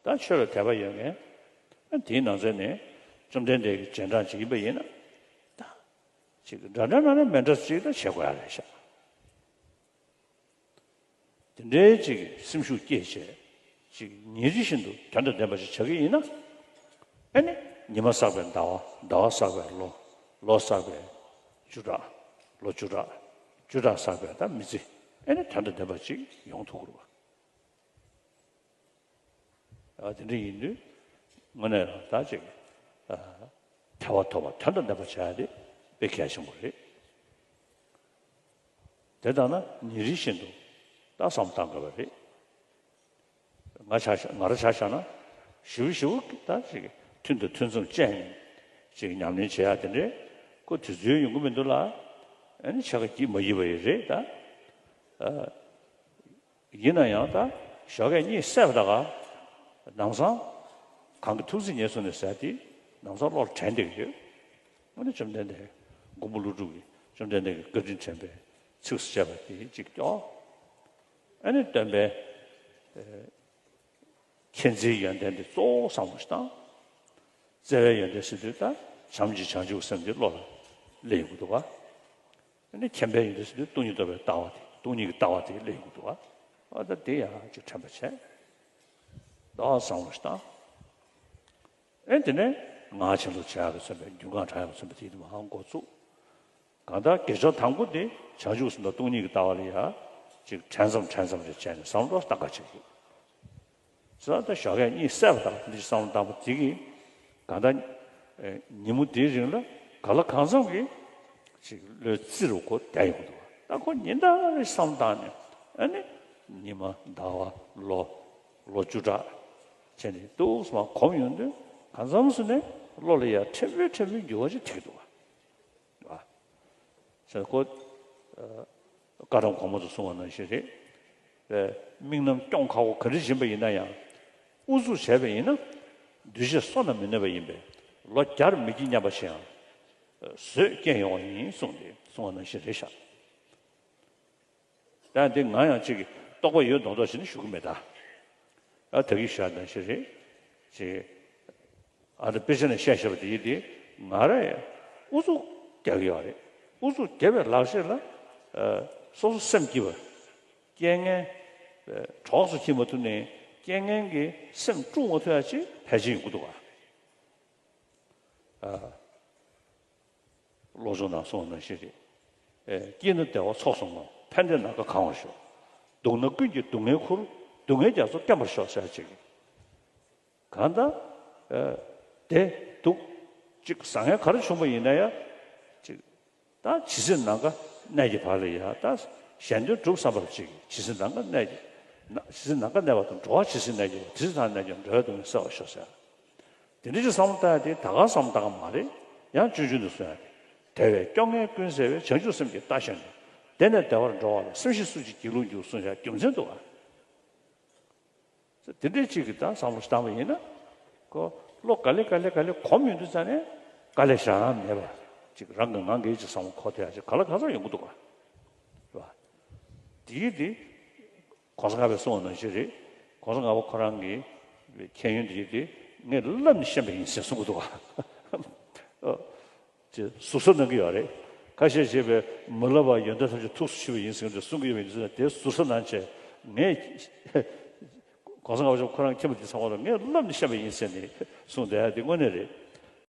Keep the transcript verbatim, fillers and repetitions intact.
ད་ཆོས་ལ་དད་པ་ཡོད་མཁན་དེའི་ནང་ཚན་ནས་བཅོམ་ལྡན་འདས་ཀྱི་རྗེས་འབྲང་ཅིག་ཡིན་པ་ཡིན་ན། ད་ཅིག་འདྲ་འདྲ་ན་ན་མི་འདྲ་ཅིག་ད་བྱེད་དགོས་ཡ་རེད་ཤག་དེ་འདྲའི་ཅིག་སེམས་ཤུགས་བསྐྱེད་བྱས་ཅིག་ཉིན་རེ་བཞིན་དུ་དོན་དང་ལྡན་པ་ཞིག་བྱ་གི་ཡིན་ན། ཨ་ནི་ཉི་མ་བསགས་པའི་ཟླ་བ། ཟླ་བ་བསགས་པའི་ལོ། ལོ་བསགས་པའི་བཅུ་ཕྲག་ལོ་བཅུ་ཕྲག་བཅུ་ཕྲག་བསགས་པའི་ད་མི་ཚེ། ཨ་ནི་དོན་དང་ལྡན་པ་ཅིག་ཡོང་ཐུབ་ཀྱི་རེད་བ། ཨ་དེ་འདྲ་ཡིན་དུས་དངོས་གནས་རང་ད་ཅིག་ཨ་ཐེ་བ་ཐོབ་པ་དོན་དང་ལྡན་པ་བྱ་ཡ་དེ་དཔེ་གལ་ཆེན་པོ་རེད། དེ་ལྟར་ན་ཉིན་རེ་བཞིན་དུ་ད་བསམ་བློ་བཏང་དགོས་པ་རེད། ང་ཆ་བཞག་ང་རང་ཆ་བཞག་ན་ཞེ་པོ་ཞེ་པོ་ད་ཅིག་ཐུན་དང་ཐུན་མཚམས་བཅད་ནས་ཅིག་ཉམས་ལེན་བྱེད་ཡ་དེ་འདྲའི་ཁོ་དུས་ཚོད་ཡོང་གི་མི་འདུག་ལ། ཨ་ནི་ཆ་ག་གྱིས་མ་ཡིན་པ་ཡི་རེད་ད། ཨ་ཡིན་ན་ཡང་ད་ཞོགས་ཀས་གཉིད་སད་པ་ད་ག་ནམ་སང་གང་གི་ཐུགས་རྗེ་ཉེར་བཟུང་ནས་ཟེར་དེ་ནམ་སང་བློ་ལ་དྲན་བསྡད་ཀྱི་ཡོད། ཨ་ནི་བཅོམ་ལྡན་འདས་མགོན་པོ་ཀླུ་སྒྲུབ་ཀྱིས་བཅོམ་ལྡན་འདས་ཀྱི་བཀའ་དྲིན་དྲན་པའི་ཚིགས་སུ་བཅད་པ་དེ་གཅིག་ཀྱོག་ཨ་ནི་སྟོན་པའི་ཨེ་མཁྱེན་བརྩེའི་ཡོན་ཏན་དེ་གཙོ་བོ་བསམ་བློ་ཞིག་བཏང་། བརྩེ་བའི་ཡོན་ཏན་ཟེར་དུས་ད་བྱམས་ཀྱི་བྱང་ཆུབ་སེམས་དེ་བློ་ལ་སླེབས་ཡོང་གི་འདུག་ག་ཨ་ནི་མཁྱེན་པའི་ཡོན་ཏན་ཟེར་དུས་སྟོང་ཉིད་རྟོགས་པའི་ལྟ་བ་དེ། སྟོང་ཉིད་ཀྱི་ལྟ་བ་དེ་སླེབས་ཡོང་གི་འདུག་ག་ཨ་ད་དེ་ཡང་ཅིག་དྲན་པ་བྱས། ད་བསམ་བློ་ཞིག་བཏང་། ཨེ་དེ་ནས་ངག་བྱིན་རླབས་བྱེད་ཡག་གི་མཚོན་པའི་འདུན་ཁང་དྲངས་ཡག་གི་མཚོན་པ་དེ་དེ་མར་འགོ་བཙུགས། གང་ལྟར་དགེ་སྦྱོར་དང་པོ་དེ་བྱང་ཆུབ་སེམས་དང་སྟོང་ཉིད་ཀྱི་ལྟ་བ་ལ་ཡ་ཅིག་དྲན་ཙམ་དྲན་ཙམ་རེ་བྱས་ནས་བསམ་བློ་བཏང་ག་བྱེད་དགོས། ཙང་ད་ཞོགས་ཀས་གཉིད་སད་པ་དང་འདི་བསམ་བློ་བཏང་པ་དེ་གིས་གང་ལྟར་ཨེ་ཉིན་མོ་དེའི་རིང་ལ་གང་ལ་གང་འཚམ་གྱིས་ཅིག་བློའི་རྩེ་རུ་ཁོ་བསྡད་ཡོང་གི་འདུག་ད་ཁོ་ཉིན་ལྟར་རེ་བསམ་བློ་བཏང་ནས་ཨ་ནི་ཉི་མ་ཟླ་བ་ལོ་ལོ་བཅུ་ཕྲག་བྱས་ནས་ཏོག་ཙམ་གོམས་ཡོང་དུས་གང་འཚམ་ཙམ་ནས་བློ་ལ་ཡ་ཕྲན་བུ་ཕྲན་བུ་འགྱུར་བ་ཅིག་ཐེབས་ཀྱི་འདུག་བ། བྱས་ཁོ་ཨ་བཀའ་གདམས་གོང་མ་དུ་གསུངས་པ་ནང་བཞིན་རེད། པས་དམིགས་རྣམ་སྐྱོང་ཁག་པོ་ག་རེ་བྱིན་པ་ཡིན་ན་ཡང་། ཨུ་ཚུགས་བྱས་པ་ཡིན་ན་འདུས་བྱས་སོ་ན་མི་གནས་པ་ཡིན་པས་ལོ་བརྒྱར་མི་སྐྱེ་སྙམ་པ་ཞིག་ཡང་བཟོད་སྐྱེ་ཡོང་བ་ཡིན་གསུངས་ཏེ་གསུངས་པ་ནང་བཞིན་རེད་ཤག་ད་འདི་ང་ཡང་ཅིག་རྟོགས་པ་ཡོད་མདོག་མདོག་བྱས་ནས་ཞུ་གི་མེད་ད། ཨ་ད་གིན་ཞུས་པ་ནང་བཞིན་རེད། ཅིག་ཨ་ད་དཔེ་ཆ་ནས་བཤད་བཤད་པ་དེ་ཡིན་ཏེ་ང་རང་ཡང་ཨུ་ཚུགས་རྒྱག་གི་ཡོད་རེད། ཨུ་ཚུགས་རྒྱབ་པའི་ལག་ཤེས་ལ་ཨ་སོ་སོ་སེམས་སྐྱིད་པ། རྐྱེན་ངན་ཨ་གྲོགས་སུ་འཁྱེར་མ་ཐུབ་ནས་རྐྱེན་ངན་གྱིས་སེམས་དཀྲུག་མ་ཐུབ་ཡ་ཅིག་ཕལ་ཆེར་ཡོང་གི་འདུག་ག་ཨ། བློ་སྦྱོང་ནང་གསུངས་པ་ནང་བཞིན་རེད། ཨེ་སྐྱིད་ན་བདེ་བ་ཚོགས་སུ་བསྔོ། ཕན་བདེ་ནམ་མཁའ་གང་བར་ཤོག་སྡུག་ན་ཀུན་གྱི་སྡུག་བསྔལ་ཁུར། སྡུག་བསྔལ་རྒྱ་མཚོ་སྐེམ་པར་ཤོག་ཟེར་ཅིག་གང་ལྟར་ཨེ་བདེ་སྡུག་ཅིག་བཟང་ངན་ག་རེ་བྱུང་བ་ཡིན་ན་ཡང་ཅིག་ད་ཇི་སྲིད་ནམ་མཁའ་གནས་ཀྱི་བར་ལ་ཡང་ད་གཞན་དོན་སྒྲུབ་བསམ་པ་ཅིག་ཇི་སྲིད་ནམ་མཁའ་གནས་ཀྱི་ན་ཇི་སྲིད་ནམ་མཁའ་གནས་པ་དང་། འགྲོ་བ་ཇི་སྲིད་གནས་ཀྱི་བར། དེ་སྲིད་ཐར་གནས་ཀྱི་འགྲོ་བའི་སྡུག་བསྔལ་སེལ་བར་ཤོག་ཟེར། དེ་འདྲ་ཅིག་བསམ་བློ་བཏང་ཡ་དེ་ད་ག་བསམ་བློ་བཏང་གི་མ་རེད། ཡང་སྤྱོད་འཇུག་ནས་གསུངས་ཡ་དེ། བདེ་བས་སྐྱོ་ངལ་ཀུན་སེལ་བའི། བྱང་ཆུབ་སེམས་ཀྱི་རྟ་ཞོན་ནས། བདེ་ནས་བདེ་བར་འགྲོ་བ་ལ། སེམས་ཤེས་སུ་ཅིག་སྒྱིད་ལུག་འགྱུར་གསུངས་ཡ་རྒྱུ་མཚན་འདུག་ག་དེ་འདྲའི་ཅིག་གི་ད་བསམ་བློ་བཏང་བ་ཡིན་ན། ཁོ་བློ་ག་ལེ་ག་ལེ་ག་ལེ་གོམས་ཡོང་དུས་ཙ་ནས་དཀའ་ལས་ཞེ་དྲག་མེད་པ་ཅིག་རང་གི་ངང་གིས་ཅིག་བསམ་བློ་འཁོར་ཐུབ་ཡ་ཅིག་ག་ལ་ག་ཚོད་ཡོང་གི་འདུག་ག་རེད་བ། དེའི་དེ་༸གོང་ས་ལྔ་པས་གསུངས་པ་ནང་བཞིན་རེད།༸གོང་ས་ལྔ་པ་ཁོ་རང་གི་མཁྱེན་ཡོན་དེ་དེ་ངས་བསླབས་ནས་ཤེས་པ་ཡིན་ཟེར་གསུང་གི་འདུག་ག་ཅེས་ཟུར་ཟ་གནང་གི་ཡོད་རེད། ཁ་ཤས་ཞེས་པའི་མི་བསླབ་པ་ཡོན་ཏན་ཐམས་ཅད་ཐུགས་སུ་ཆུད་པ་ཡིན་ཟེར་གྱི་འདུག་གསུང་གི་ཡོད་པ་ཡིན་ཟེར་ན་དེ་ཟུར་ཟ་གནང་བྱས་ངས་༸གོང་ས་ལྔ་པ་ཁོ་རང་མཁྱེན་པ་དེ་ཚང་མ་ལ་ངས་བསླབས་ནས་ཤེས་པ་ཡིན་ཟེར་ནས་གསུངས་བསྡད་ཡ་དེ་དངོས་གནས་རེད།